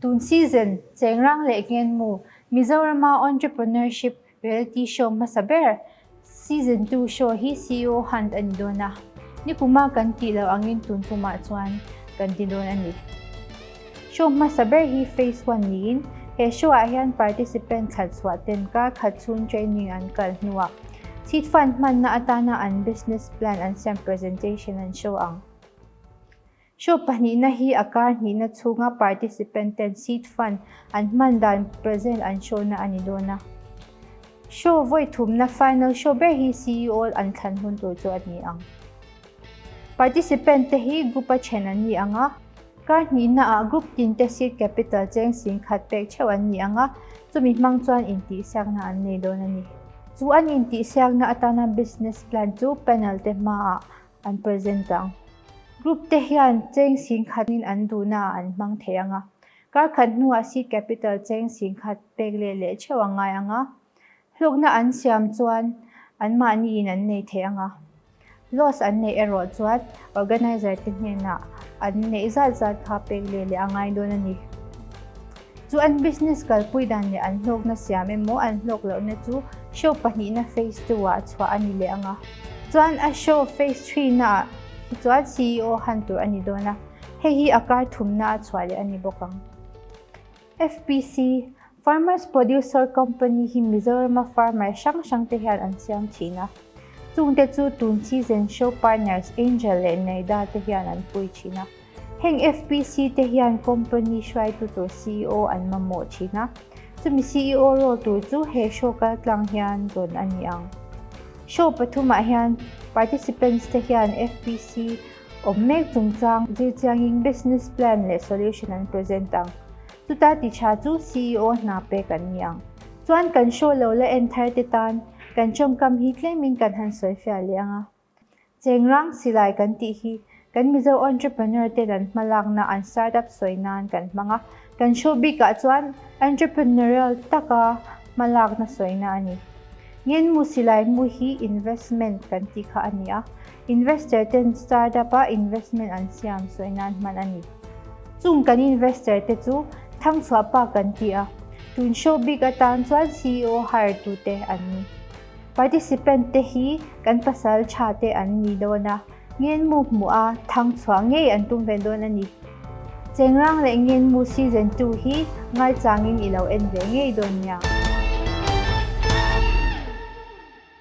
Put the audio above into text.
Tun season, Chengrang leh Ngenmu, Mizorama Entrepreneurship Reality Show hmasa ber, Season 2 show hi CEO Hunt a ni dawn a. Nikuma kan tih loh angin tun kumah chuan kan ti dawn a ni. Show hmasa ber hi Phase 1 niin, he show ah hian participant thlan chhuah ten kar khat chhung training an kal hnuah seed fund hmanna atana an business plan an siam presentation an show ang. Show pahnihna hi a kar hnihna chhunga participant ten seed fund an hman dan present an show na a ni dawn a. Show vawi thumna final show ber hi CEO an thlan hun tur chu a ni ang. Participant te hi group a then an ni ang a, kar hnihna ah group tin te seed capital cheng sing khat pek theuh an ni ang a, chumi hmang chuan intihsiakna an nei dawn a ni. Chu an intihsiakna atana business plan chu panel te hmaah an present ang. Group te hian cheng sing khatin an duhna ah an hmang thei ang a, kar khat hnuah seed capital cheng sing khat pek leh leh theuh a ngai ang a, hlawkna an siam chuan anmahniin an nei thei ang a, loss an neih erawh chuan organizer te hnenah an neih zat zat kha pek leh leh a ngai dawn a ni. Chu an business kalpui dan leh an hlawkna siam emaw an hlawk lohna chu show pahnihna phase 2 ah chhuah a ni leh ang a. Chuan a show phase 3 na ah hi chuan CEO han tur a ni dawn a, hei hi a kar thumna a chhuah leh a ni bawk ang. FPC, Farmers Producer Company hi Mizorama farmer hrang hrang te hian an siam thin a. Chungte chu tun season show partners Angel leh Neida te hian an pui thin a. Heng FPC te hian company hruaitu tur CEO an mamawh thin a, chumi CEO role tur chu he show kaltlang hian rawn a ni ang. Show pathumah hian participants te hian FPC awm mek chungchang zirchiangin business plan leh solution an present ang. Chuta ti tha chu CEO hna pek an ni ang. Chuan kan show lo la en thar te tan kan tawngkam hi tlemin kan han sawifiah leh ang a. Chengrang silai kan tih hi kan Mizo entrepreneur ten an hmalakna an startup sawi nan kan hmang a, kan show bikah chuan entrepreneurial taka hmalakna sawina a ni. Ngenmu silai mu hi investment kan tih kha a ni a, investor ten startup a investment an siam sawi nan hman a ni. Chung kan investor te chu thangchhuah pa kan ti a, tun show bik atan chuan CEO hire tute an ni. Participant te hi kan pasal tha te an ni dawn a, Ngenmu hmuh a thang chhuah ngei an tum ve dawn a ni. Chengrang leh Ngenmu season 2 hi ngaichangin i lo en ve ngei dawn nia.